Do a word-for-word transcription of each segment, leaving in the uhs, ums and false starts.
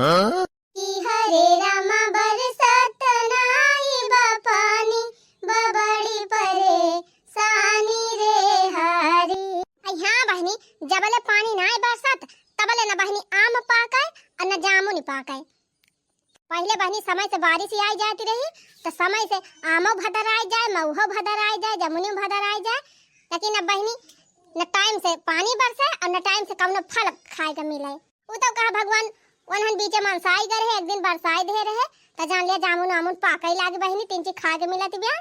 कि हरे रामा बरसत नाई बा पानी, बबड़ी परेशानी रे हरी। अइ हाँ बहिनी, जबले पानी नाई बरसत, तबले न बहिनी आम पाकै अउर न जामुन पाकै। पहिले बहिनी समय से बारिश आइ जाती रही, त समय से आमो भदराइ जाए, महुओ भदराइ जाए, जमुनियो भदराइ जाए। लेकिन अब बहिनी, न time से पानी बरसे अउर न time से कउनो फल खाए के मिले। उ तो कहा भगवान ओनहन बीचे मनसाइ गए रहे, एक दिन बरसाइ दे रहे, त जान लिया जामुन आमुन पाकै लागे बहिनी, तीन चीज खाए के मिलत बिया।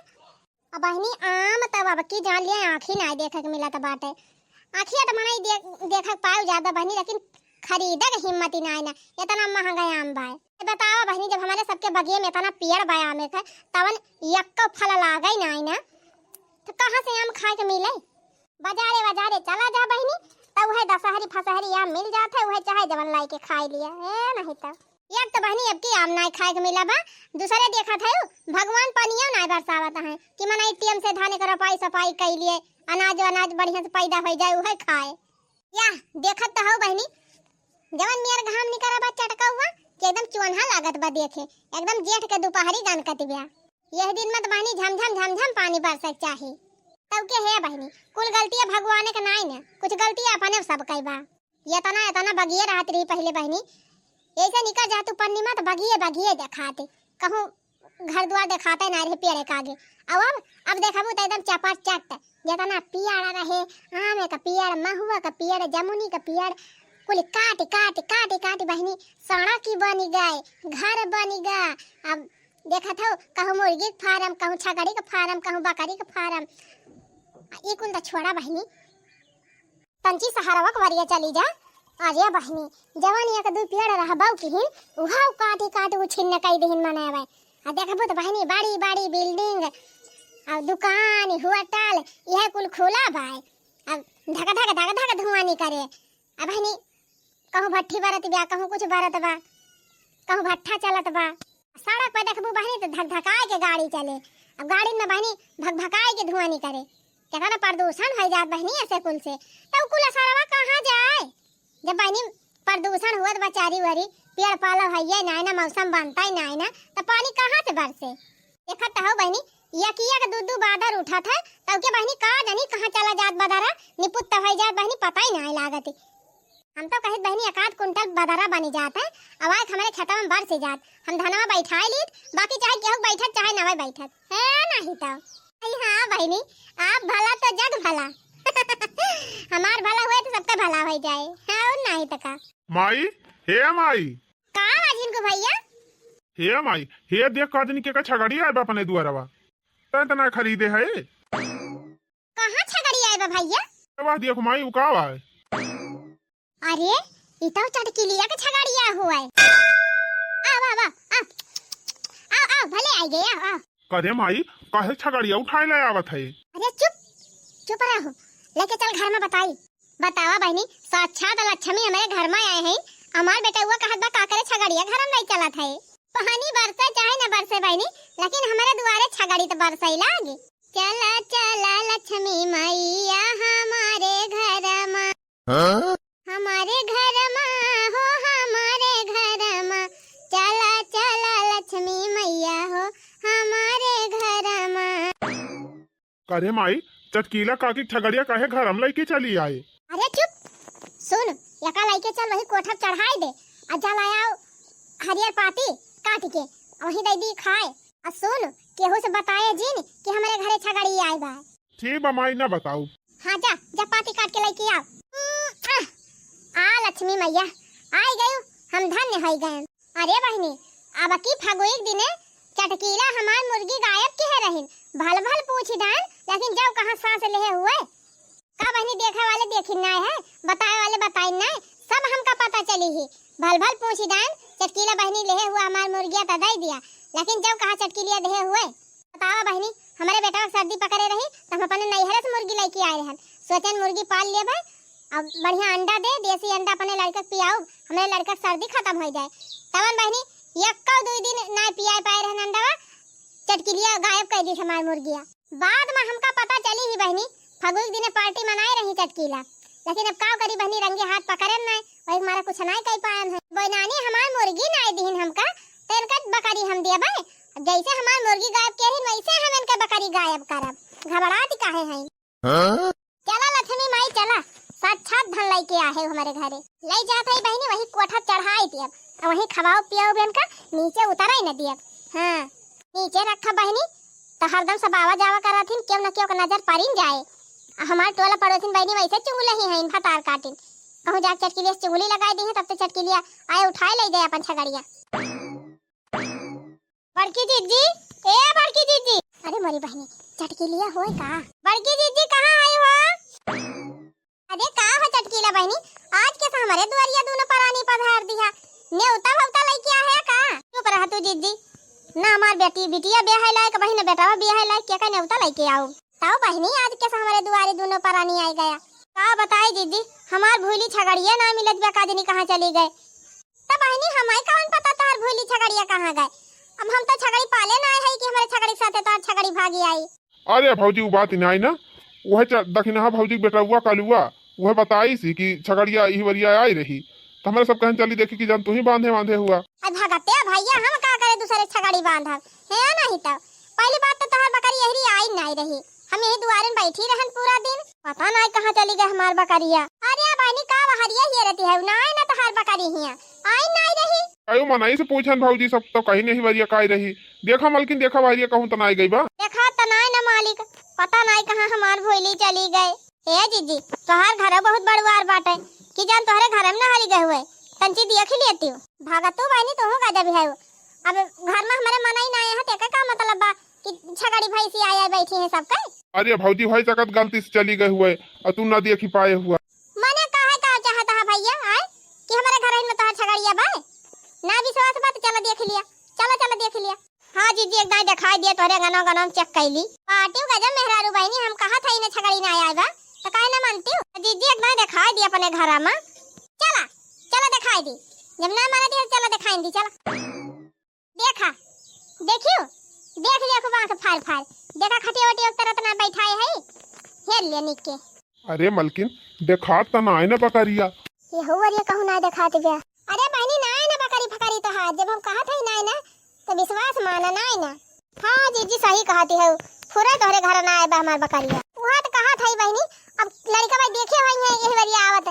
अब बहिनी आम तब अब की जान लिया आँखी नाई देखे के मिलत बाटे। आँखिया त मनई दे-, देखे के पावे ज्यादा बहिनी, लेकिन खरीदे के हिम्मत ही नाई ना, इतना महंगा आम बाए। ये बतावा बहिनी, जब हमरे सबके बगिये में इतना पेड़ बा आमे के, तवन यक्को फल लागे ही नाई ना, त कहाँ से आम खाए के मिले? बजारे बजारे चला जा बहिनी, त उहे दसहरी फसहरी आम मिल जात है, उहे चाहे जवन लाई के खाई लिया। ए नहीं त एक त बहिनी अब की आम नाई खाए के मिला बा, दूसरे देखत है भगवान पनियो नाई बरसावत है कि मनई टेम से धाने के रोपाई सपाई कई लिए, अनाज अनाज बढ़िया से पैदा होइ जाए, उहे खाए। या देखत त हौ बहिनी, जवन मियर घाम निकरा बा चटकौआ कि एकदम चोन्हा लागत बा देखे, एकदम जेठ के दुपहरी गनकत बिया। यह दिन में त बहिनी झमझम झमझम पानी बरसे के चाही। तब के हे बहिनी, कुल गलतिया भगवाने के नाई न, कुछ गलतिया अपने सब कई बा। एतना एतना बगिये रहत रही पहिले बहिनी, ऐसे निकर जातू पन्नी मत बगिये बगिये देखाते, कहूँ घर दुआर देखाते ना रहे पेड़े के आगे। अब अब, अब देखबू त एकदम चपाचट, जेतना पेड़ रहे, आमे का पेड़, महुआ का पेड़, जमुनी का पेड़, कुल काट काट काट काट बहिनी सड़क ही बनी गए, घर बनी गा। अब देखत हो कहूँ मुर्गी के फार्म, कहूँ छगड़ी के फार्म, कहूँ बकरी के फार्म। ई कुल त छोड़ा बहिनी, तंची सहरवा के वरिया चली जा। अरे बहिनी, जवन एक दू पेड़ रहबौ किहिन, उहाऊ काटी काटी उ छिन्न कई दिहिन मनैबै। आ देखबू त बहिनी, बड़ी बड़ी building, आ दुकान, होटल, यह कुल खुला बाय। अब धक धक धक धक धुआं निकरे। अब बहिनी, कहूँ भट्ठी बरत बा, कहूँ कुछ बरत बा, कहूँ भट्ठा चलत बा। सड़क पर देखबू बहिनी त धक धकाए के गाड़ी चले। अब गाड़ी में बहिनी भक भकाए के धुआं निकरे। केतना प्रदूषण होइ जात बहिनी ऐसे कुल से। त उ कुल असरवा कहाँ जाए? जब बहिनी प्रदूषण होत बा चारी ओरी, पेड़ पालो हइये नाय ना, मौसम बनता ही नाय ना, त पानी कहाँ से बरसे? देखत त हौ बहिनी, यकिया के दू दू बादर उठत है, तब के बहिनी का जानी कहाँ चला जात बदरा, निपुत त होइ जात बहिनी, पता ही नाय लागत। हम तो कहित बहिनी एकाध कुंटल बदरा बनी जात है, अवाज हमरे खेतवा में बरसी जात, हम धनवा बैठाए लीत, बाकी चाहे केहू बैठत चाहे नवे बैठत, है नहीं तो। अरे हाँ बहिनी, आप भला तो जग भला। हमार भला हुए तो सबका भला होइ जाए, है और नहीं तो का। माई, हे माई। का बा झिनकू भैया? हे माई, हे देख का दिन के का छगड़ी आए बा अपने दुआरवा। तैं तना खरीदे है। कहाँ छगड़ी आए बा भैया? ए वाह, देख माई, उ का आए? अरे, ई तो चटकिलिया के छगड़िया हुआ है। आ, वाह, वाह, आ। आ, आ, भले आई गए, आ, आ। करे माई, काहे छगड़िया उठाए ले आवत है? अरे चुप, चुप रहो, लेके चल घर में बताई। बतावा बहिनी, साक्षात लक्ष्मी हमरे घर में आए हैं, हमार बेटउआ कहत बा का करे छगड़िया घर में नहीं चलत है। पानी बरसे चाहे न बरसे बहिनी, लेकिन हमरे दुआरे छगड़ी त बरसई लागे। चला चला लक्ष्मी मैया हमारे घर मा, हाँ? हमारे घर मा हो, हमारे घर मा, चला चला लक्ष्मी मैया हो हमारे घर मा। करे माई, चटकीला काकी के छगड़िया काहे घर में लइके चली आए? अरे चुप, सुन, एका लइके चल वही कोठा पे चढ़ाई दे, आ जा लाया हरियर पाती काट के, वही दे दी खाए। आ सुन, केहू से बताए जिन कि हमरे घरे छगड़ी आए बा। ठीक बा माई, ना बताऊ। हाँ जा, जा पाती काट के लइके आओ। उम, आह, आ लक्ष्मी मैया, आई गयू, हम धन्य होई गए। अरे बहिनी, अब की फगुई के दिने चटकीला हमार मुर्गी गायब किहे रहिन? भल भल पूछी डान, लेकिन जब कहाँ सांस लेहे हुए। का बहिनी, देखे वाले देखिन नाय है, बताए वाले बताइन नाय, सब हमका पता चली ही। भल भल पूछी डान, चटकीला बहिनी लेहे हुआ हमार मुर्गिया त दे दिया, लेकिन जब कहाँ चटकीलिया देहे हुए। बतावा बहिनी, हमरे बेटवा के सर्दी पकड़े रही, त हम अपने नैहरे से मुर्गी लइके आए रहन। सोचन मुर्गी पाल लेबे, अब बढ़िया अंडा दे, देसी अंडा अपने लड़का के पियाऊ, हमरे लड़का के सर्दी खत्म हो जाए। तवन बहिनी, यक्को दुई दिन ना पियाए पाए रहन अंडवा, चटकिलिया गायब कर दी हमार मुर्गिया। बाद में हमका पता चली ही बहिनी, फगुई के दिने पार्टी मनाए रही चटकीला, लेकिन अब का करी बहिनी, रंगे हाथ पकड़न नाय, वही मारा कुछ नाई कइ पाएन है। बोई नानी, हमार मुर्गी नाई दिहिन हमका, त इनका बकरी हम दिया बे। अब जैसे हमार मुर्गी गायब किया रहिन, वैसे हम इनका बकरी गायब करब। घबरात काहे हैं? हाँ? चला लक्ष्मी माई, चला, साक्षात धन लइके आहे हमरे घरे। लइ जात है बहिनी, वही कोठा चढ़ाई दियब, अउ वही खवाओ पियाओ बेन का, नीचे उतराई न दियब। हाँ, नीचे रखा बहिनी, त हरदम सब आवा जावा करत हिन, केहू न केहू के नजर परिन जाए। अउ हमार टोला पड़ोसिन बहिनी वैसे चुंगले ही हैं, भतार काटिन। कहूँ जाके चटकिलिया से चुंगली लगाई दी है, तब तो चटकिलिया आए उठाए लइ जाए अपन छगड़िया। बड़की जिज्जी, ए बड़की जिज्जी। अरे मोरी बहिनी, चटकिलिया होय का? बड़की जिज्जी, कहाँ आयो हो? अरे का हो चटकीला बहिनी, आज के से हमरे दुआरिया दूनो परानी पधार दिहा। नेवता भौता लइके आहे का? चुप रह तू जिज्जी। ना हमार बेटी, बिटिया बियाहे लायक बहिन, बेटवा बियाहे लायक, के का नेवता लइके आऊ? तउ बहिनी, आज के से हमरे दुआरे दूनो परानी आइ गया। का बताई जिज्जी, हमार भूली छगड़िया ना मिलत बा, का जनी कहाँ चली गए। त बहिनी, हमाई कवन पता तोहार भूली छगड़िया कहाँ गए? अब हम तो छगड़ी पाले ना आए हई कि हमरे छगड़ी साथे तोहार छगड़ी भागी आई। अरे भौजी, उ बात नाई ना, उहे च-, दखिनहा भौजी के बेटउआ कलुआ, उहे बताइस ही कि छगड़िया इही वरिया आई रही, त हमरे सब कहन चली देखी कि जान तू ही बांधे बांधे हुआ। अब भगते भैया, हम का करे दूसरे छगड़ी बांधब? है नहीं तो, पहली बात तो तोहार बकरी यहरी आई नाई रही, हम यही दुआरे में बैठी रहन पूरा दिन। पता नाई कहाँ चली गए हमार बकरिया। अरे बहिनी, का बहरिया हिये रहती है, नाई ना तोहार बकरी हिया, आई नाई रही। आयो मनई से पूछन भौजी, सब तो कहीं नहीं बहरिया काई रही। देखा मलकिन, देखा बहरिया कहूँ तो नाई गई बा। देखा तो नाई ना मालिक, पता नाई कहाँ हमार भोली चली गए। ए जिज्जी, तोहार घर बहुत बड़ुआर बाटे, कि जान तोहरे घर में ना हरी गए हुए, तंची दिया खिलियती। भागतू बहिनी, तोहू गजब है। अब घर में हमरे मनई ना आए हैं, तेके का मतलब बा कि छगड़ी भैंसी आए, आए बैठी हैं सब कई? अरे भौजी, होई सकत गलती से चली गए हुए और तू ना देखी पाए हुआ। मने काहे का चाहत है भैया, आए कि हमारे घर में तोहार छगड़िया बा? ना विश्वास बा तो चला देख लिया, चला, चला देख लिया। हाँ जिज्जी, एक दाई दिखाई दिया तोहरे गनो गनो में check कैली। पाटियो गजब मेहरारू बहिनी, हम कहा था इन्हें छगड़ी ना आए बा, तो काहे ना मानती हो? जिज्जी, एक दाई दिखाई दिया अपने घर में। चला, चला दिखाई दी, जब ना माना दी, चला दिखाई दी, चला। देखा, देखियो, देख लिया खूब आँख फाड़ फाड़। देखा खटिया वटिया एक तरह तना बैठाए है, हेर लिया निक के। अरे मलकिन, देखात त नाय न बकरिया। ये हो अरे कहूँ ना देखात बा। अरे बहिनी नाय न बकरी फकरी तो हाथ, जब हम कहत है नाय न, तो विश्वास माना नाय न। हाँ जीजी सही कहती है, फुरे तोहरे घर ना आए बा हमार बकरिया। वहाँ तो कहत है बहिनी, अब लड़का भाई देखे हुई है यही वरिया आवत,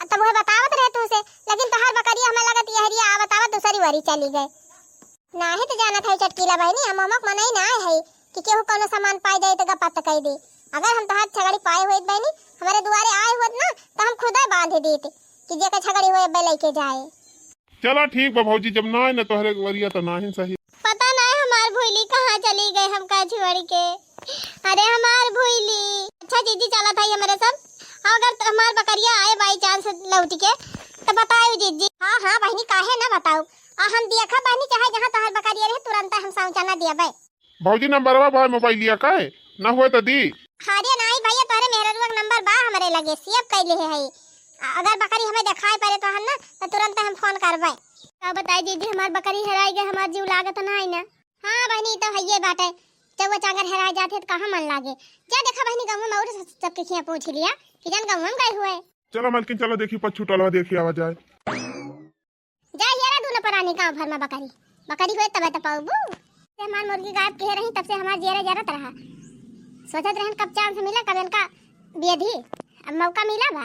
तब वह बतावत रहे तू से, लेकिन तोहार बकरिया हमें लगत यहरिया आवत आवत दूसरी वरी चली गए। नाही त जानत है चटकीला बहिनी, हम अमक मनई ना है कि केहू कौनो सामान पाए जाए त गपत कई दे। अगर हम तोहार छगड़ी पाए हुए बहिनी, हमारे दुआरे आए हुए ना, त हम खुदे बांध देते कि जेकर छगड़ी हुए अब्बे लेके जाए। चला ठीक बा भौजी, जब ना है ना तोहरे वरिया त ना ही सही। पता ना है हमार भूली कहाँ चली गए हमका छोड़ के। अरे हमार भूली। अच्छा जीजी चलत है हमारे सब, अगर त-, हमार बकरिया आए by chance लौट के त बताओ जीजी। हाँ हाँ बहिनी काहे ना बताओ, आ हम देखा बहिनी, चाहे जहाँ तोहार बकरिया रहे, तुरंत हम साउचाना दियाबे। भौजी, नंबरवा बा मोबाइलिया का है? ना हुए तो दी। अरे नाई भैया, तोहरे मेहररुआ के नंबर बा हमरे लगे, save कइले है। आ, अगर बकरी हमें देखाई पड़े तोहर ना, तो तुरंत हम फोन करबे। का बताई दीदी, हमार बकरी हेराई गए, हमार जीव लागत ना है ना। हाँ बहिनी, ई तो हइये बाटे, चौवा चांगर हेराई जात है तो कहाँ मन लागे। जा देखा बहिनी, गाँव में और सब, सबके खिया पूछ लिया कि जान गाँव में गए हुए। चलो मलकिन, चलो देखी पछू टलवा देखी आवा जाए। जा हेरा दूनो परानी गाँव भर में बकरी, बकरी होए तबे तो पाउबू। से हमार मुर्गी गायब किहे रही, तब से हमार जियरा जरत रहा। सोचत रहन कब chance मिला, कब इनका बेधी, अब मौका मिला बा।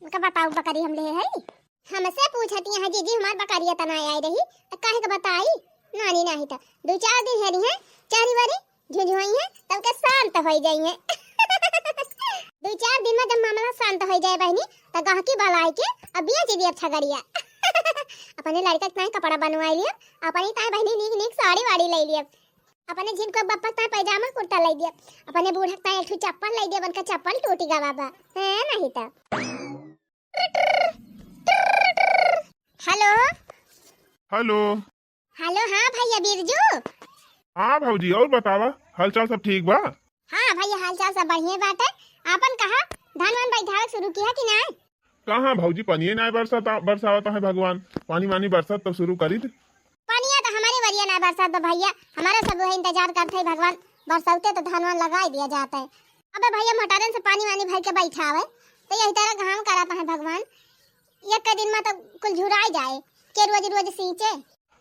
इनका बताओ बकरी हम लेहे हई। हमसे पूछती हैं जीजी हमार बकरिया तना आई रही, त काहे के बताई? नानी नाही त दो चार दिन हेरी हैं, चारी बारी झुझुआई है, तब के शांत होई जाई है। दो चार दिन में जब मामला शांत होई जाए बहिनी, त गहकी बलाई के अब बेच दिया छगड़िया। अपने लड़का के ताई कपड़ा बनवाई लिया, अपने ताई बहिनी नीक नीक साड़ी वाड़ी ले लिया, अपने झिनको बप्पा के ताई पैजामा कुर्ता ले दिया, अपने बूढ़ा के ताई एक ठो चप्पल ले दिया, उनका चप्पल टूटी गवा बा, हैं नहीं त। हेलो। हेलो। हेलो, हाँ भैया बिरजू। हाँ भौजी, और बतावा, हालचाल सब ठीक बा? हाँ भैया, हालचाल सब बढ़िया बाटे। आपन कहा, धान वान बैठावे शुरू किया कि नाय? कहाँ भौजी, पनिये नाय बरसत, बरसावत है भगवान, पानी वानी बरसत तब शुरू करी थे। पनिया तो हमारे वरिया नाय बरसत बा भैया, हमारा सब वही इंतजार करते हैं भगवान बरसौते तो धान वान लगाई दिया जाता है। अबे भैया, मोटरन से पानी वानी भर के बैठावे, तो यही तरह घाम कराता है भगवान। एक दिन मा तो कुल झुराई जाए, के रोज रोज सींचे।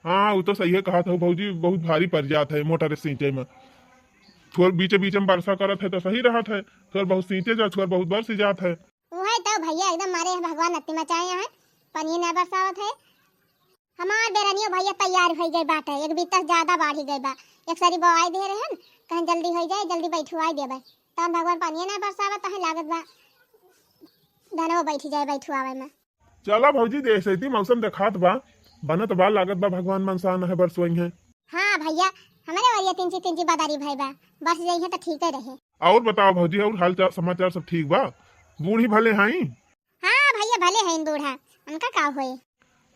हाँ, उ तो सही है कहत हौ भौजी, बहुत भारी पड़ जात है मोटर सींचे मा। थोर बीचे बीचे मा बरसा करत है तो सही रहत है, थोर बहुत सींचे जा, थोर बहुत बरस जात है। उहे तो भैया एकदम मारे भगवान अति मचाए हैं, पनिये ना बरसावत है। हमार बेरनियो भैया तैयार होइ गए बाटे, एक बित्ता ज्यादा बाढ़ी गए बा, एक सरी बोआई दे रहन, कहें जल्दी होइ जाए, जल्दी बैठुआई देबे, तब भगवान पनिये ना बरसावत है, लागत बा धनवा बैठी जाए बैठुआवे मा। चला भौजी, जैसे ती मौसम देखात बा, बनत बा, लागत बा भगवान मनसान है बरसोई है। हाँ भैया, हमरे वरिया तिंची तिंची बदारी भई बा, बरस जइहे तो ठीके रहे। और बताओ भौजी, और हाल चाल समाचार सब ठीक बा? बूढ़ी भले हईं? हाँ भैया, भले हईं बूढ़ा, उनका का होए?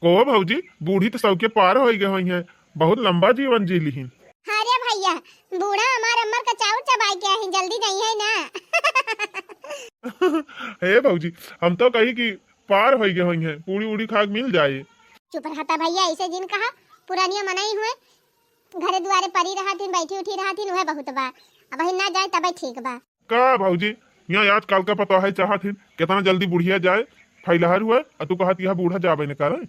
को भौजी, बूढ़ी तो सबके पार होइ गए होइहैं, बहुत लंबा जीवन जी लिहिन। अरे भैया, बूढ़ा हमार अम्मर का चाउर चबाई के आही, जल्दी जइहैं ना। हे भौजी, हम तो कही कि पार होइ गए होइहैं, पूड़ी उड़ी खा के मिल जाए। चुप रहता भैया, ऐसे जिन कहा, पुरानिया मनई हुए, घरे दुआरे परी रहथिन, बैठी उठी रहथिन, उहे बहुत बा। अबहिन ना जाए तबे ठीक बा। का भौजी, यहाँ आजकल का पता है चाहत हिन, कितना जल्दी बुढ़िया जाए, फैलहर हुए, आ तू कहत यह बूढ़ा जाबे न करे।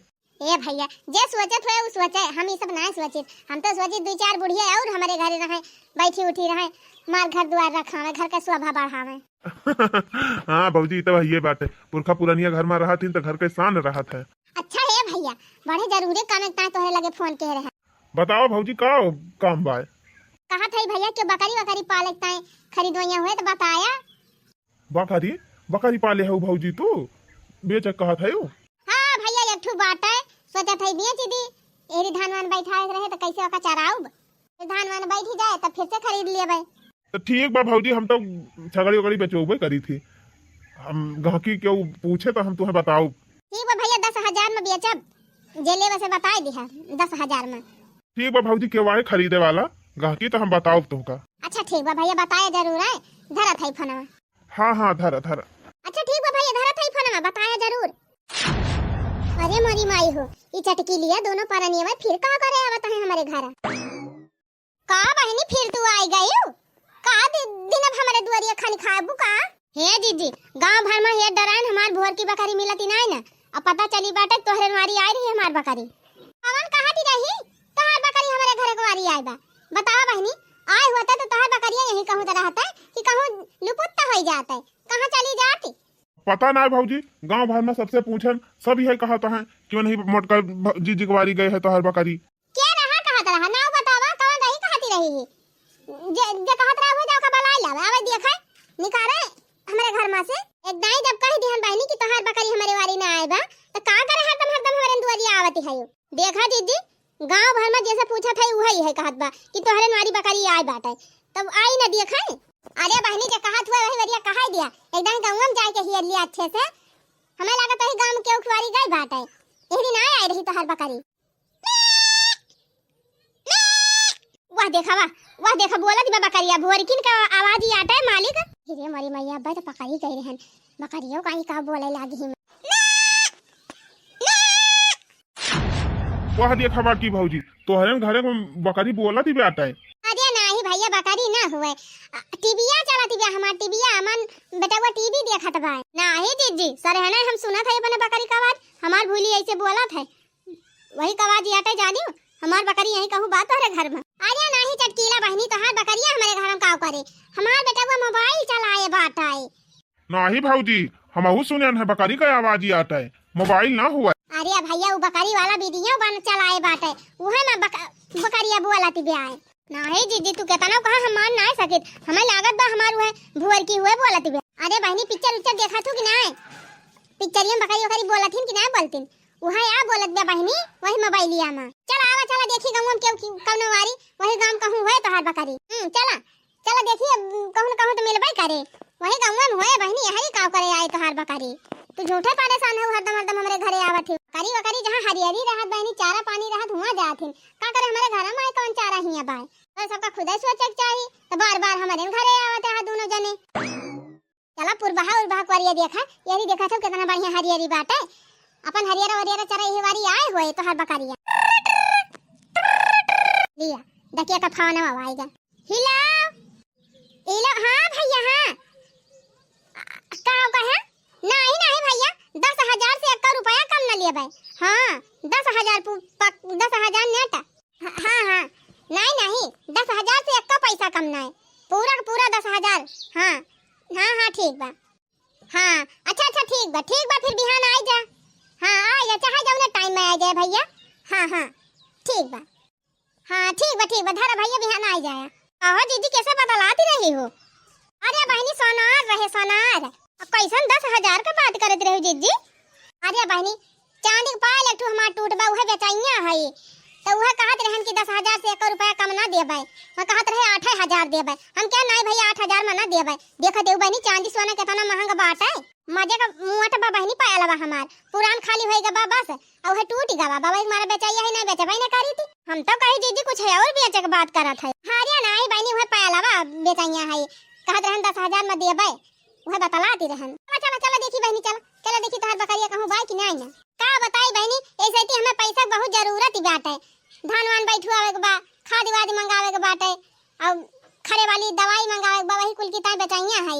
ए भैया, जे सोचत हुए उ सोचे, हम ई सब ना सोचित। हम तो सोचित दुई चार बुढ़िया और हमरे घरे रहे, बैठी उठी रहे, मार घर दुआर रखावे, घर के शोभा बढ़ावे। हाँ भौजी, ई तो हइये बाटे, पुरखा पुरनिया घर मा रहत हिन तो घर के शान रहत है। अच्छा हे भैया, बड़े जरूरी काम एक ताई तोहरे लगे फोन के रहे। बताओ भौजी, का काम बा? कहत हई भैया, के बकरी वकरी पाले के ताई खरीदवैया हुए तो बताया। बकरी? बकरी पाले हऊ भौजी तू? बेचे कहत हऊ? हाँ भैया, एक ठू बाटे, सोचत हई बेच दी। एरी धान वान बैठाए के रहे तो कैसे ओका चराउब? फिर धान वान बैठ जाए तब फिर से खरीद लेबे। तो ठीक बा भौजी, हम तो छगड़ी वगड़ी बेचोबे करी थी। हम गहकी केहू पूछे तो हम तुम्हें बताउब। ठीक बा भैया, दस हजार में बेचब, जे लेबे से बताए दिहा, दस हजार में। ठीक बा भौजी, केहू आए खरीदे वाला गहकी तो हम बताउब तुमका। अच्छा ठीक बा भैया, बताए जरूर है, धरत है फोनवा। हाँ हाँ, धरा धरा। अच्छा ठीक बा भैया, धरत है फोनवा, बताए जरूर। अरे मोरी माई हो, ई चटकीलिया दोनों परनिया में फिर का करे आवत है हमरे घर? का बहिनी, फिर तू आई गयू? का दि-, दिन अब हमरे दुआरिया खानी खाबू का? हे जीजी, गांव भर में ये डराइन हमार भोर की बकरी मिलती नाई ना। अब पता चली बाटे तोहरे नवारी आई रही हमार बकरी। कवन कहती रही तोहार बकरी हमरे घरे कुंवारी आई बा? बतावा बहिनी, आए हुआ तो तोहार बकरिया यही कहूँ तो रहता है कि कहूँ लुपुत्त हो जाता है, कहाँ चली जाती? पता ना भौजी, गांव भर में सबसे पूछन, सब यही कहता है कि वही मोटका भ-, जीजी कुंवारी गए है तोहार बकरी। के रहा कहत रहा? नाव बतावा, कवन रही कहती रही ही? जे, जे कहत रहा, उहे जाओ का बलाई लावे, आवे देखे, निकाले हमरे घर मा से। एक दाई जब कह दिहन बहिनी कि तोहार बकरी हमरे वारी ना आए बा, त का करे हरदम, हरदम हमरे दुआरिया आवती है? देखा जीजी, गांव भर मा जैसे पूछत है, उहे है कहत बा कि तोहरे नवारी बकरी आए बाटे, तब आई ना देखे। अरे बहिनी, जे कहत हुए वही वरिया कहाई दिया, एक दाई गाँव में जाए के हियर लिया अच्छे से, हमें लागत है गाँव में केहू कुंवारी गई बाटे, यही दिन आए, आए रही तोहार बकरी। वाह देखा, वाह, वाह देखा, बोलत बा बकरिया, भोरकिन का आवाज ही आटे मालिक। अरे मोरी मैया, अब्बा तो पकड़ी गई रहन, बकरियों का ही का बोले लागी ही। वाह देखा बाकी भौजी, तोहरे घरे में बकरी बोलत ही बाटे। अरे नाही भैया, बकरी ना हुए, टीविया चलत बा हमार, टीविया, हमार बेटवा टीवी देखत बा। नाही जीजी, सरहना हम सुनत है अपने बकरी का आवाज, हमार भूली ऐसे बोलत है। वही कवा जियाटे जानियो, हमार बकरी यहीं कहूँ बा तोहरे घर में। अरे नाही चटकीला बहिनी, तोहार बकरिया हमरे घर में काव करे? हमार बेटवा मोबाइल चलाए बाटे। नाही भौजी, हमहू सुनेन है बकरी का आवाज आटे, मोबाइल ना हुआ। अरे भैया, उ बकरी वाला वीडियो बन चलाए बाटे, उहे में बक-, बकरिया बोलत बे आए। नाही जीजी, तू केतनो कहा हम मान नाही सकित, हमें लागत बा हमार उहे भुअर की हुए बोलत बे। अरे बहिनी, पिक्चर उच्चर देखा तू कि नाही? पिक्चरिया में बकरी वकरी बोलत हिन कि नाही बोलतिन? उहे आ बोलत बा बहिनी, वही मोबाइलिया में। चल आवा, चला देखी गाँव में केहू की-, कौनो वारी, वही गाँव कहूँ हुए तोहार बकरी। हम्म, चला, चला देखी, अब कहूँ न कहूँ तो मिलबे करे। वही गाँव में हुए बहिनी, यही काव करे आए तोहार बकरी। तू झूठे परेशान हो, हरदम, हरदम हमरे घरे आवत हो। बकरी वकरी जहाँ हरियरी रहत बहिनी, चारा पानी रहत, हुआँ जात हिन। का करे हमरे घर में आए, कौन चारा हियाँ बाय? तो सबका खुदे सोचे के चाही, तो बार बार हमरे घरे आवत है दोनों जने। चला पुरबहा उरबहा करिया देखा, यही देखा सब कितना बढ़िया हरियरी बाटे। अपन हरियरा वरियरा चरा यही वारी आए हुए तोहार बकरिया। लिया, डकिया का फोन आएगा। हेलो, हेलो, हाँ भैया, हाँ। का होगा है? नाही, नाही भैया, दस हजार से एक का रुपया ठीक बा। हाँ, अच्छा, अच्छा, ठीक बा, ठीक बा, फिर बिहान आई जा। हाँ, आई जा, चाहे जौने टाइम में आई जाए भैया। हाँ, हाँ, ठीक बा। हाँ, ठीक बा, ठीक बा, धरा भैया, बिहान आई जाए। अहो जीजी, कैसे बतलाती रही हो? अरे बहिनी, सोनार रहे, सोनार। अब कैसन दस हजार का बात करत रहे हो जीजी? अरे बहिनी, चांदी के पायल एक ठो हमार टूट बा, उहे बेचैया है। तो उहे कहत रहन कि दस हजार से एक रुपया कम ना देबै। वह कहत रहे आठे हजार देबै। हम कहे, "नहीं भैया, आठ हजार में ना देबै।" देखत हो बहिनी, चांदी सोना केतना महंग बाटे। मजे का मुआट बा बहिनी पायलवा हमार। पुरान खाली होई गवा बस, अउ उहे टूट गवा बा। वही मारा बेचैया है, नहीं बेचबै ना करी थी। हम तो कही जीजी कुछ है और बेचे के बात करत है। अरे नहीं बहिनी, उहे पायलवा बेचैया है। कहत रहन दस हजार में देबै। उहे बतलाती रहन। चला, चला, चला देखी बहिनी, चला, चला देखी तोहार बकरिया कहूँ बाई कि नाई ना। का बताई बहिनी, ऐसे थी हमें पैसा के बहुत जरूरत ही बाटे। धान वान बैठुआवे के बा, खाद वाद मंगावे के बाटे, अउ खरे वाली दवाई मंगावे के बा, वही कुल की ताई बेचैया है।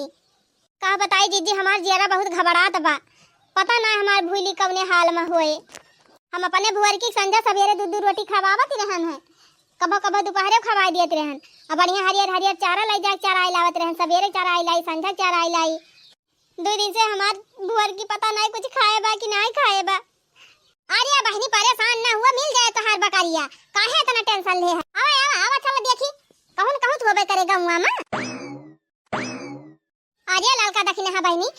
का बताई जीजी, हमार जियरा बहुत घबरात बा। पता ना हमार भूली कवने हाल में होए। हम अपने भुअर की संझा सवेरे दू दू रोटी खवावत ही रहन है। कबो कबो दोपहरे खवाई देत रहन। अब बढ़िया हरियर हरियर चारा लाई जाके चराई लावत रहन, सवेरे चराई लाई, संझा चराई लाई। दो दिन से हमार भुअर की पता नहीं कुछ खाए बा कि नहीं खाए बा। अरे बहिनी परेशान ना हुआ, मिल जाए तोहार बकरिया, काहे इतना टेंशन ले है? आवा आवा आवा, चला देखी कहून कहूँ होबे करे गौवा में। अरे ललका दखिना है बहिनी,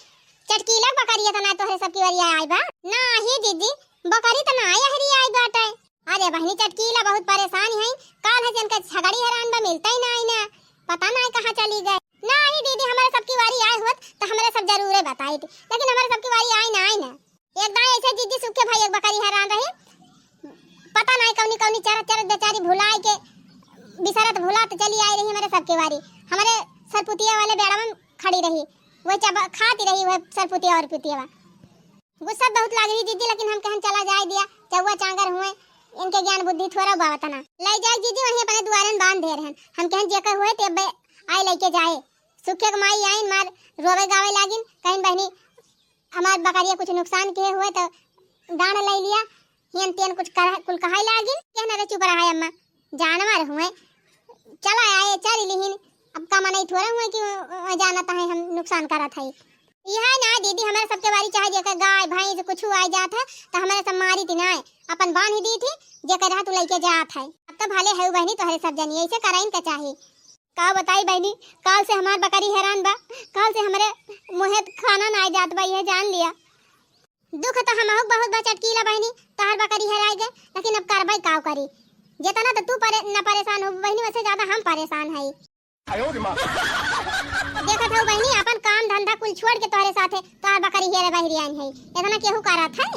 चटकीला बकरिया तो ना तोहरे सबकी वरिया आई बा। ना ही दीदी, बकरी तो ना आई हरी आई बाटे। अरे बहिनी चटकीला बहुत परेशान है, काल है से इनका झगड़ी हैरान बा, मिलता ही ना आई ना, पता ना कहाँ चली गए। ना ही दीदी, हमारे सबकी वारी आए हुआ तो हमारे सब जरूरे बताई थी, लेकिन हमारे सबकी वारी आई ना आई ना। एक दाई ऐसे जीजी सुखे भाई एक बकरी हैरान रही, पता नहीं कौनी कौनी चरत चरत बेचारी भुलाए के बिसरत भुलात चली आई रही हमारे सबके वारी। हमारे सरपुतिया वाले बेड़ा में खड़ी रही, वह चबा खाती रही वह सरपुतिया और पुतिया। गुस्सा बहुत लाग रही जीजी, लेकिन हम कहन चला जाए दिया, चौवा चांगर हुए, इनके ज्ञान बुद्धि थोड़ा बावतना। ले जाए जीजी वहीं अपने दुआरन बांध दे रहन। हम कहन जेकर हुए ते बे आए लेके जाए। सुखे के माई आइन मार रोवे गावे लागिन, कहिन बहिनी हमार बकरिया कुछ नुकसान किहे हुए तो डांड ले लिया, हियन तियन कुछ कर, कुल कहाई लागिन। कहना रे चुप रहा अम्मा, जानवर हुए, चला आए चर लिहिन। अब का मनई थोड़ा हुए कि अ, अ, जानत है हम नुकसान करत है। यह ना दीदी, हमारे सबके बारी चाहे जेकर गाय भैंस कुछ आ जात है तो हमारे सब मारी थी ना, अपन बांध ही दी थी, जेकर रहा तू लेके जात है। अब तो भले है बहनी तोहरे सब जनी, ऐसे कराइन का चाही। का बताई बहनी, काल से हमार बकरी हैरान बा, काल से हमरे मुँहे खाना ना जात बा, यह जान लिया। दुख तो हमहू बहुत बा चटकीला बहनी, तोहार बकरी हेराई गए, लेकिन अब करबै काव करी? जितना तो तू परे-, न परेशान हो बहनी, वैसे ज्यादा हम परेशान हई। देखत हऊ बहनी, अपन काम धंधा कुल छोड़ के तोहरे साथे तोहार बकरी हेरे बहरी आइन हई, इतना केहू करत है?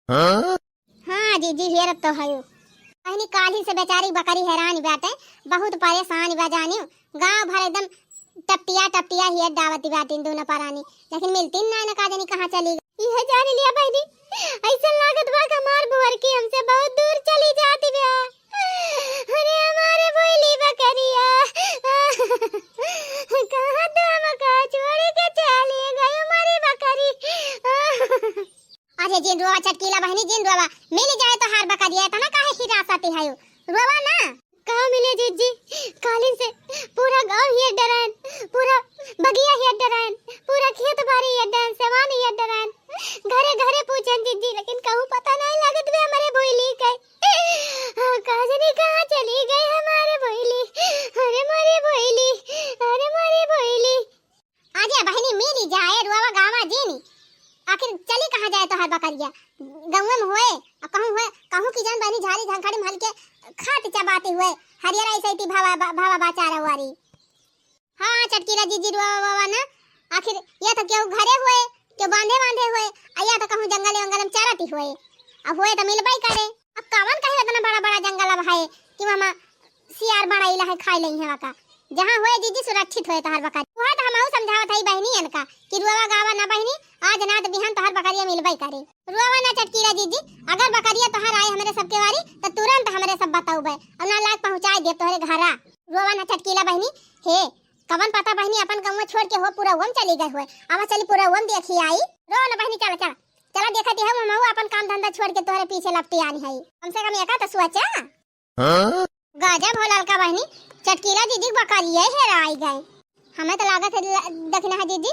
हाँ? हाँ जीजी, हेरत तो हयू। बहनी, काल्हि से बेचारी बकरी हैरान बाटे, बहुत परेशान बा जानी। गांव भर एकदम टपटिया टपटिया हियर डावत बाटिन दोनों परानी, लेकिन मिलतिन ना, ना का जानी कहाँ चली गई। इहे जान लिया बहनी, ऐसन लागत बा कि हमार भुअर की हमसे बहुत दूर चली जाती बा। अरे हमारे भोली बकरिया, कहाँ तो हमका छोड़ के चली गई हमारी बकरी। अरे जिन रोवा चटकीला बहनी, जिन रोवा, मिल जाए तोहार बकरिया, इतना काहे हिरासती है? रोवा ना। का मिले जीजी, कालिन से पूरा गांव हियर डरायन, पूरा बगिया हियर डरायन, पूरा खेत बारी हियर डरायन, सेवान हियर डरायन, घरे घरे पूछन जीजी, लेकिन कहूँ पता नहीं लगत बे हमारे भोली के। हाँ, का जाने कहाँ चली गई हमारे भोली, अरे मारे भोली, अरे मारे भोली। आजा बहिनी, मिली जाए, रुआवा गावा जीनी। आखिर चली कहाँ जाए तोहार बकरिया? गौवे में हुए, अब कहूँ हुए, कहूँ की जान बहिनी झाड़ी झंखड़ी में हल के खात चबाती हुए, हरियर ऐसे इती भावा, भावा बाचारा वारी। हाँ, चटकीला जीजी रुआवा वावा ना, आखिर या तो केहू घरे हुए, केहू बांधे बांधे हुए, आ या तो कहूँ जंगले वंगल में चरती हुए। अब हुए तो मिलबे करे। अब कवन कहे इतना बड़ा बड़ा जंगल अब है कि वहाँ सियार बड़ा इला है, खाई लई है वका। जहाँ होए जीजी सुरक्षित होए तोहार बकरी। वह तो हमहू समझावत हई बहनी इनका कि रुआवा गावा ना बहनी, आज ना तो बिहान तोहार बकरिया मिलबे करे। रुआवा ना चटकीला जीजी, अगर बकरिया तोहार आए हमरे सबके वारी तो तुरंत हमरे सब बतौबे और ना लाग पहुँचाए दे तोहरे घरा। रुआवा ना चटकीला बहनी, हे कवन पता बहनी अपन गौवा छोड़ के हो पूरा वम चली गए हुए। आवा चली पूरा वम देखी आई। रो ना बहनी, चला चला चला, देखा दी हम हमहू अपन काम धंधा छोड़ के तोहरे पीछे लपटी आनी है, कम से कम एका तो सोचा। हाँ? गजब हो ललका बहनी, चटकीला जीजी बकरिए हेराई गए। हमें तो लागत है ल-, देखना है जीजी,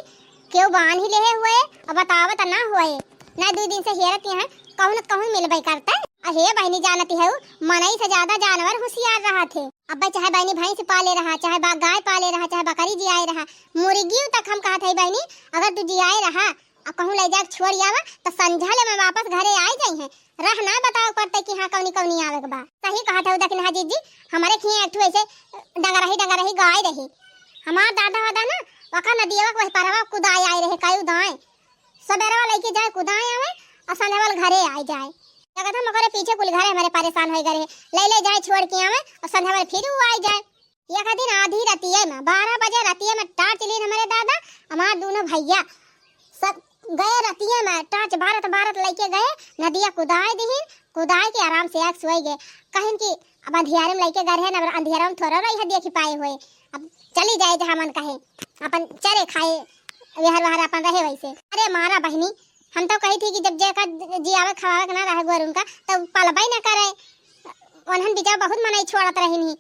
केहू बान्हि लेहे हुए, अब बतावत ना हुए। ना दुइ दिन से हेरत यहाँ, कहूँ न कहूँ मिलबे करता। अहे बहिनी जानती है, मनई से ज्यादा जानवर होशियार रहत है। अब चाहे बहिनी भैंस पाले रहा, चाहे बा-, गाय पाले रहा, चाहे बकरी जियाए रहा, मुर्गियों तक हम कहत है बहिनी, अगर तू जियाए रहा, आ कहूँ लइ जाके छोड़ आवा, त संझा ले में वापस घरे आइ जइहें। रह ना बतावे पड़ते कि हाँ, कौनी कौनी आवे के बा। सही कहत हऊ दखिनहा जीजी, हमरे खिए एक ठो ऐसे डंगरही डंगरही गाय रही। हमार दादा वादा ना, वका नदिया के वही परवा कुदाए आए रहे, कई उदाए। सबेरवा लइके जाए कुदाए आवे, और संझा वाले घरे आइ जाए। लगत हम ओकरे पीछे कुल घरे हमरे परेशान होइ गए रहे। लइ लइ जाए छोड़ के आवे, और संझा वाले फिर उ आइ जाए। एक दिन आधी रतिये में, बारह बजे रतिये में torch लीन हमरे दादा, हमार दोनों भैया सब गए रतिये में, torch बारत बारत लइके गए, नदिया कुदाए दिहिन, कुदाए के आराम से आके सोए गए। कहिन कि अब अंधियारे में लइके गए रहे, अब अंधियारे में थोड़ा रही है देखि पाए हुए, अब चली जाए जहाँ मन कहे, अपन चरे खाए, वेहर वहर अपन रहे वैसे। अरे मारा बहिनी, हम तो कही थी कि जब जेका जियावे खवावे के ना रहे गोर उनका, तब पलबे न करे। उन्हन बिचार बहुत मनई छोड़त रहिन ही,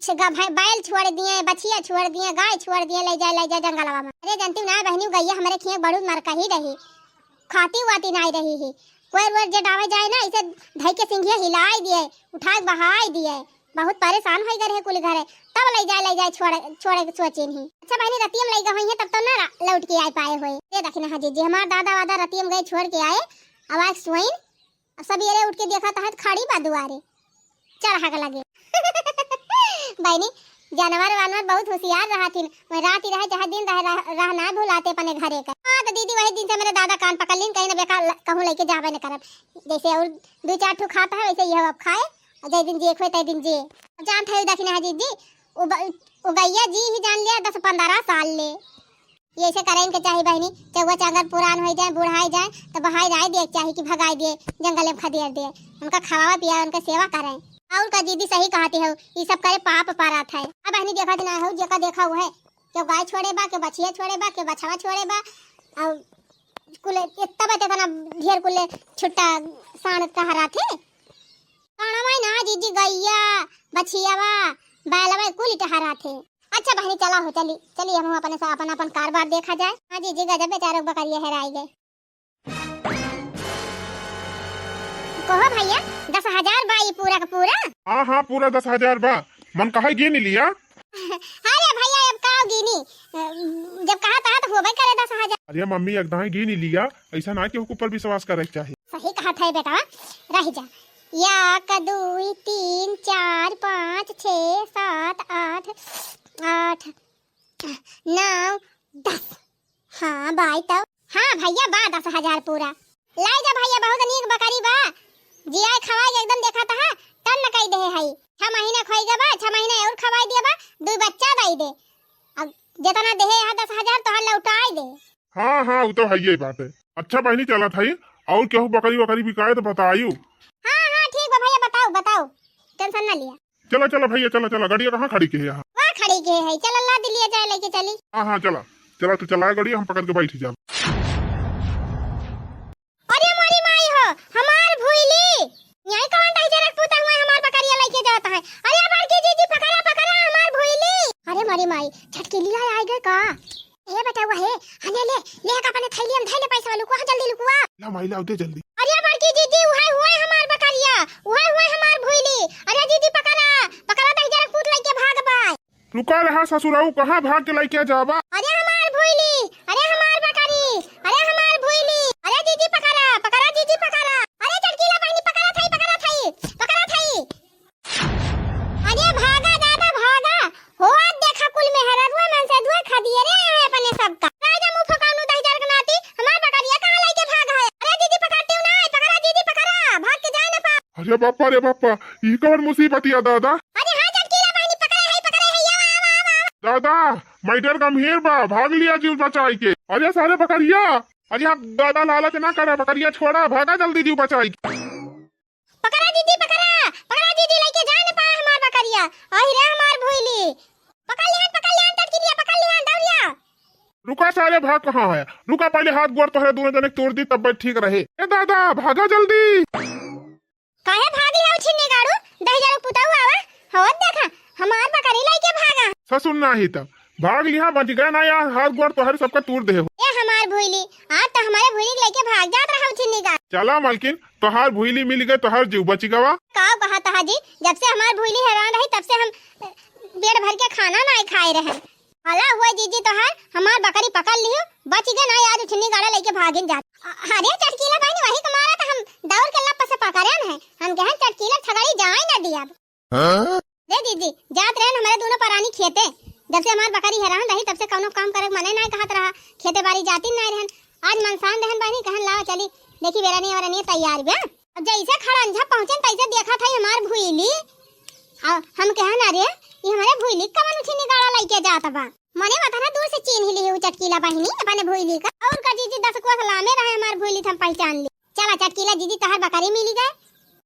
छ-, ग-, भै-, बैल छोड़ दिए, बछिया छोड़ दिए, गाय छोड़ दिए, लइ जाए, लइ जाए जंगलवा में। अरे जानती ना बहिनी, गैया हमरे खिए बड़ू नरकही रही, खाती वाती नाई रही ही। कोई रोज जे डावे जाए ना, इसे धई के सिंघिया हिलाई दिए, उठा के बहाई दिए। बहुत परेशान होइ गए रहे कुल घरे, तब लइ जाए, लइ जाए छोड़े, छोड़े के सोचिन ही। अच्छा बहिनी, रतिया में लइ गए हुई है, तब तो ना रा-, लौट के आए पाए हुए। ये दखिनहा जीजी, हमार दादा वादा रतिया में गए छोड़ के आए, अब आए सोइन, अब सबेरे उठ के देखा तहत खड़ी बा दुआरे, चढ़ा के लगे। बहिनी, जानवर वानवर बहुत होशियार रहथिन। वह रात ही रहे चाहे दिन रहे, रह, रह ना भुलाते अपने घरे का। हाँ, तो दीदी वही दिन से मेरे दादा कान पकड़ लीन, कहीं ना बेकार ल-, कहूँ लइके जाबे न करब। जैसे और दो चार ठो खाता है, वैसे यह अब खाए, और जय दिन जे खोए, तय दिन जे। जानत है दखिनहा जीजी, उ ब-, उ गैया जी ही जान लिया दस पन्द्रह साल ले। ये ऐसे करें के चाही बहिनी, चउवा चांगर पुरान होइ जाए, बुढ़ाई जाए, तो बहाई राय दिए के चाही कि भगाई दिए, जंगल में खदेड़ दिए। उनका खवावा पिया, उनका सेवा करें। और का जीजी सही कहती हो, ये सब करे पाप परत है। अब बहिनी देखत ना हो, जेका देखा वो है, केहू गाय छोड़े बा, केहू बछिया छोड़े बा, केहू बछवा छोड़े बा, और कुल इतना बा, इतना ढेर कुल छुट्टा साँड़ टहरात है। साँड़वा ना जीजी, गैया, बछियावा, बैलवा कुल टहरात है। अच्छा बहिनी, चला हो, चली, चली, हम अपने से अपन, अपन कारबार देखा जाए। हाँ जीजी, गजब बेचारे बकरिया हेराई गए। कहो भैया, दस हजार बा ई पूरा का पूरा? हाँ, हाँ, पूरा दस हजार बा। मन कहे गिन लिया। अरे भैया, अब का गिनी? जब कहा तहा तो होबे करे दस हजार। अरे मम्मी, एकदम गिन लिया, ऐसा ना कि ओकर ऊपर विश्वास करे के चाही। सही कहत है बेटा, रह जा। एक, दुई, तीन, चार, पाँच, छः, सात, आठ, आठ, नौ, दस। हाँ, बाई तब। हाँ भैया, बा दस हजार पूरा। लाई जा भैया, बहुत नीक बकरी बा। जियाए खवाए के एकदम देखा तहा, टन कई देहे हई। छह महीना खोई गवा, छह महीना और खवाई दिया बा, दुई बच्चा दई दे। अब जितना देहे यहाँ दस हजार तोहर लौटाई दे। हाँ, हाँ, उ तो हइये बात है। अच्छा बहिनी, चलत हई, और केहू बकरी वकरी बिकाए तो बतायू। हाँ, हाँ, ठीक बा भैया, बताओ, बताओ, tension ना लिया। चला, चला भैया, चला, चला, गड़िया कहाँ खड़ी के है यहाँ? वहाँ खड़ी के है, चला ला दिलिया जाए लेके चली। हाँ, हाँ, चला, चला, तू चलाए गड़िया, हम पकड़ के बैठ जाब। अरे मोरी माई हो, हमार भुइली, यही कौन दहिजरक पूता हुआ हमार बकरिया लेके जाता है? अरे बड़की जीजी, पकड़ा, पकड़ा हमार भुइली। अरे मोरी माई, झटकिलिया आइ गए का? ए बेटा, वहे, हने ले, ले का अपने थैली में धइले पैसा लुकुआ, जल्दी लुकुआ। ला माई, लाओ दे जल्दी। अरे बड़की जीजी, उहे हुए हमार बकरिया, उहे हुए हमार भुइली। अरे जीजी पकड़ा, पकड़ा दहिजरक पूत लेके भाग बाय। रुका रहा ससुराऊ, कहाँ भाग के लेके जाबा? अरे हमार भुइली, अरे हमार बकरी, अरे हमार भुइली। अरे जीजी पकड़ा, पकड़ा जीजी पकड़ा। अरे चटकीला बहिनी पकड़ा थाई, पकड़ा थाई, पकड़ा थाई। अरे भागा दादा भागा, हो आज देखा कुल मेहररुआ मन से दुए खदिए रे है अपने सबका। राजा मुंह फकानू दहिजर के नाती, हमार बकरिया कहाँ लेके भागा है? अरे दीदी पकड़ती हूँ ना, पकड़ा दीदी पकड़ा, भाग के जाए ना पा। अरे बापा रे बापा, ई कवन मुसीबत या दादा? अरे हाँ चटकीला बहिनी पकड़े है, पकड़े है, आवा, आवा, आवा, आवा। दादा, मैटर गंभीर बा, भाग लिया जीव बचाई के। अरे सारे बकरिया, अरे आप दादा लालच ना करा, बकरिया छोड़ा, भागा जल्दी जीव बचाई के। पकड़ा दीदी, पकड़ा, पकड़ा दीदी, लेके जा न पाए हमार बकरिया। आही रे हमार भुइली। पकड़ लिहन, पकड़ लिहन, टटकिलिया, पकड़ लिहन, दौड़िया। रुका सारे, भाग कहाँ है? रुका, पहले हाथ गोड़ तोहरे दोनों जने के तोड़ दी, तब बैठ ठीक रहे। ए दादा, भागा जल्दी। काहे भाग लिया छिन्नी गाड़ू? दहिजर पुताऊ आवा। हो देखा, हमार बकरी लेके भागा। ससुर नाही तब। भाग लिहा, बच गए ना यार, हाथ गोड़ तोहरे सबका तूर देहे हो। ए हमार भुइली, आज तो हमारे भुइली के लेके भाग जात रहा उछिन्नी गाड़ा। चला मलकिन, तोहार भुइली मिल गए, तोहार जीव बच गवा। का कहा तहा जी, जब से हमार भुइली हेरान रही तब से हम, अ, पेट भर के खाना नाहीं खाए रहे। भला हुआ जीजी तोहार हमार बकरी पकड़ लियो, बच गए ना आज उछिन्नी गाड़ा लेके भागिन जात। अ-, अरे चटकीला बहिनी, वही के मारा तो हम दौड़ के लप से पकड़न है। हम कहन चटकीला छगड़ी जाए ना दियब। हाँ? दे दीदी, जात रहन हमारे दोनों परानी खेते, जब से हमार बकरी हेरान रही तब से कौनो काम करे के मने नाहीं कहत रहा, खेते बारी जाती नाहीं रहन। आज मनसान रहन बहिनी, कहन लावा चली, देखी बेरनी वरनी तैयार बा। अब जैसे खड़ंजा पहुँचन तैसे देखा था हमार भुइली। आ, हम कहन अरे, ये हमारे भुइली कवन उछिन्नी गाड़ा लइके जात बा। मने वतना दूर से चीन्ह लिहे उ चटकीला बहिनी अपने भुइली का। और का जीजी, दस कोस लामे रहे हमार भुइली, त हम पहचान ली। चला चटकीला जीजी, तोहार बकरी मिली गए।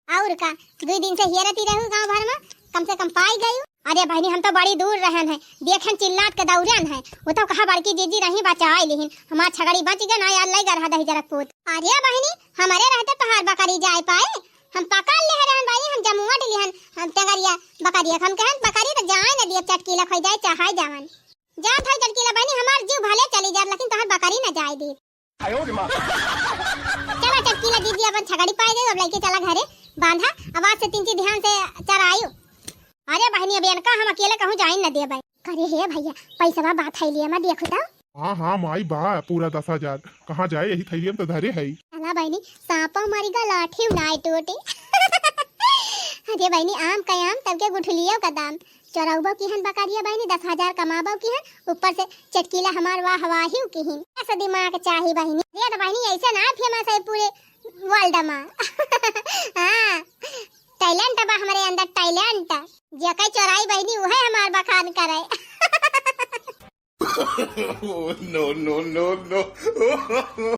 और का, दुई दिन से हेरती रहू गाँव भर में, कम से कम पाई गयू। अरे बहिनी, हम तो बड़ी दूर रहन है, देखन चिल्लात के दौड़न है, वो तो कहा बड़की जीजी रही बचाए लिहिन, हमार छगड़ी बच गए ना यार, लई गए रहा दही जरक पूत। अरे बहिनी, हमारे रहते तोहार बकरी जाए पाए, हम पकड़ ले रहन बहिनी, हम जमुआ लिहन, हम टेंगरिया बकरिया, हम कहन बकरी तो जाए न दिए, चटकीला खोई जाए चाहे जावन। जा भाई चटकीला बहिनी, हमार जीव भले चली जाए लेकिन तोहार बकरी न जाए दी। चला चटकीला दीदी, अपन छगड़ी पाई गई, अब लइके चला घरे बांधा। अब आज से तीन चीज ध्यान से चरायु। अरे बहिनी, अब इनका हम अकेले कहूँ जाइन न देबै। अरे हे भैया, पैसवा बा थैलिया में देखो तो। हाँ हाँ माई बा, पूरा दस हजार। कहाँ जाए, यही थैलिया में तो धरे है। चला बहिनी, सांपो मरी गा लाठी नाई टूटी। अरे बहिनी, आम का आम, तब के गुठलियो का दाम। चोरउबो किहन बकरिया बहिनी, दस हजार कमाबो किहन, ऊपर से चटकीला हमार वाह वाहिउ किहिन। ऐसा दिमाग चाही बहिनी। अरे तो बहिनी, ऐसे ना फेमस है पूरे वर्ल्ड में। हाँ, टैलेंट बा हमरे अंदर, टैलेंट। जेके चोराई बहिनी, उहे हमार बखान करे। Oh, no, no, no, no।